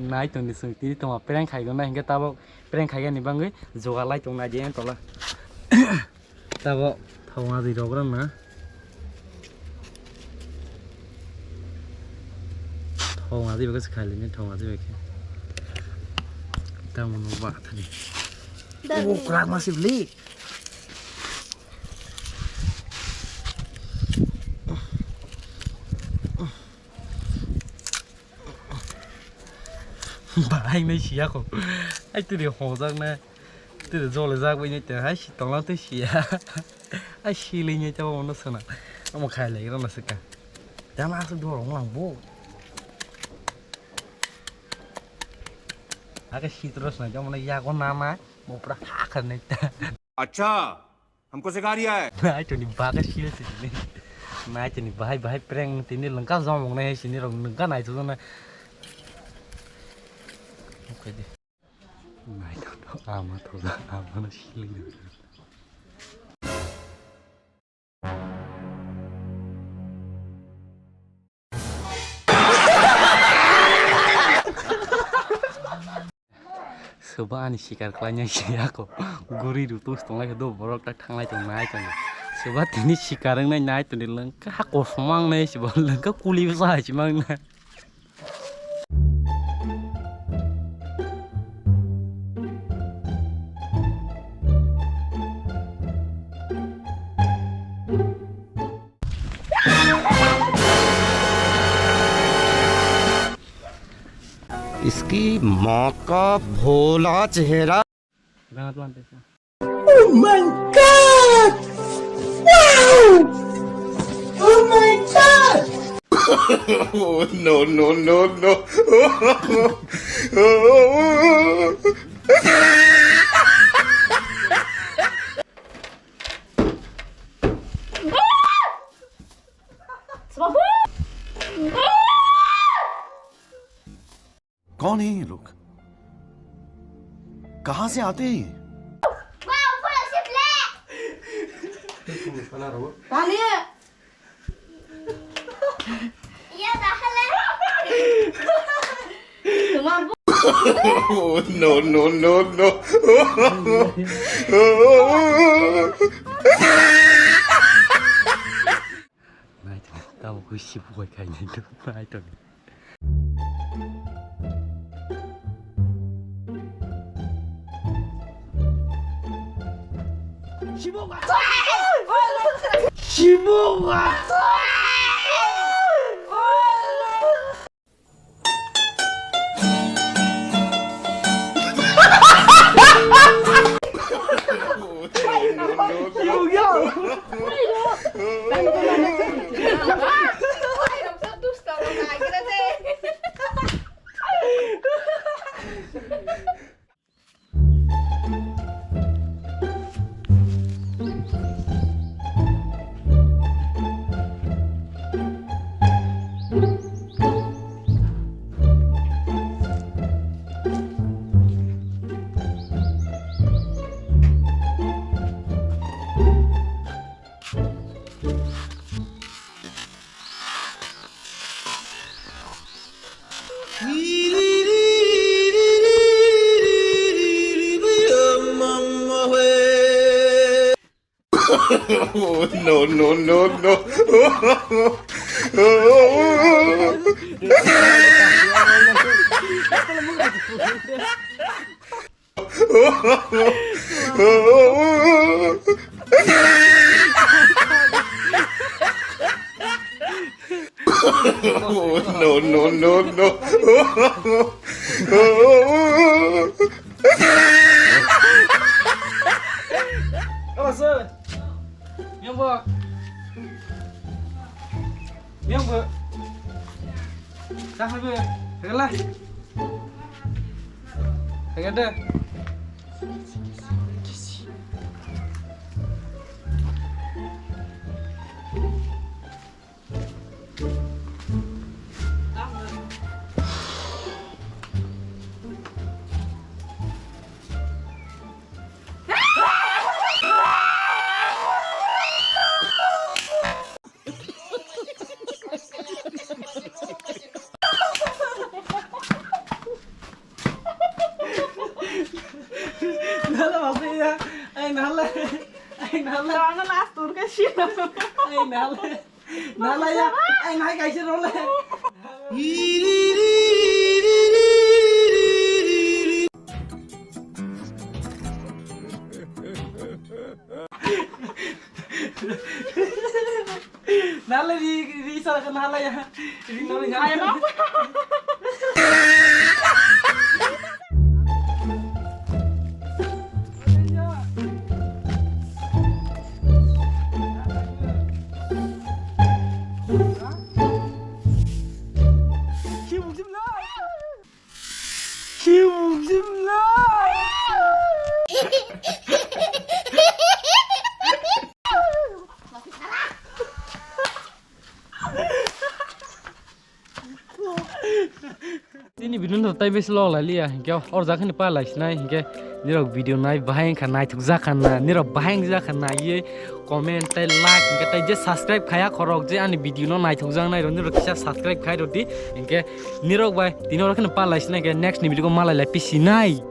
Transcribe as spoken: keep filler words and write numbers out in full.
Nai tongdi chwng tini tongma prank khaigonai hinkhe tabok prank khaigani bangwi jogalai tong naidi ang tola. Tabok thongna di rok rang na. Thongna di bagwi khailini thongna di bagwi. Tamo no ba thani. Oh, kwrak ma sibli. Bahai nai siya ko. Ai tiri hojak na. Tiri jole jak bai nai te hai si tongla te siya. Ai si le nai te bo no sana. Amo khai le ro na sika. Dama asuk do rong lang bo. Ake si tro sana jamo na ya ko na ma. Bo pra ha khan nai ta. Acha. हमको सिखा रिया है। Nai toni baga sila sini. Nai toni bahai bahai prank tini lengka jom wng nai sini rok nengka nai tu na. Oke de. Nai toni ama tu ama na sila. Soba ani sikar khlainai se ako. Guri rw tus tonglai khe do borok ta thanglai tong nai tongo. Soba tini sikar wngnai nai tongdi lengka kosom mangnai se bo lengka kuli bwsa hai se mangnai. इसकी माँ का भोला चेहरा। Oh my God! Wow! Oh my God! Oh, no, no, no, no. कौन है ये लोग? कहाँ से आते हैं ये? Oh, no, no, no, no. Nai tong, tamo khe si buai khai nai tong, nai tong. No, no, no, no. No, no, no, no. Aba sir. Yang bo. Yang bo. Dah habis. Kagak lah. Kagak ada. Nala. Nala last tur ke sino. Ai nala. Nala ya. Ai nai kaisa role. Nala ri ri sara ka nala ya. Ri no ya. Ai no. Nini video no tai besi log lai liya, hinkhe or jakhani pa lai sinai, hinkhe nirok video nai bahai wngkha, naithok jakha na, nirok bahai wngjakha naiye comment tai like, hinkhe tai je subscribe khaya khorok je ani video no naithok jak nai rok, nirok kisa subscribe khai rodi, hinkhe nirok bai tini oro kheno pa lai sinai, hinkhe next ni video ko malai lai pisi nai.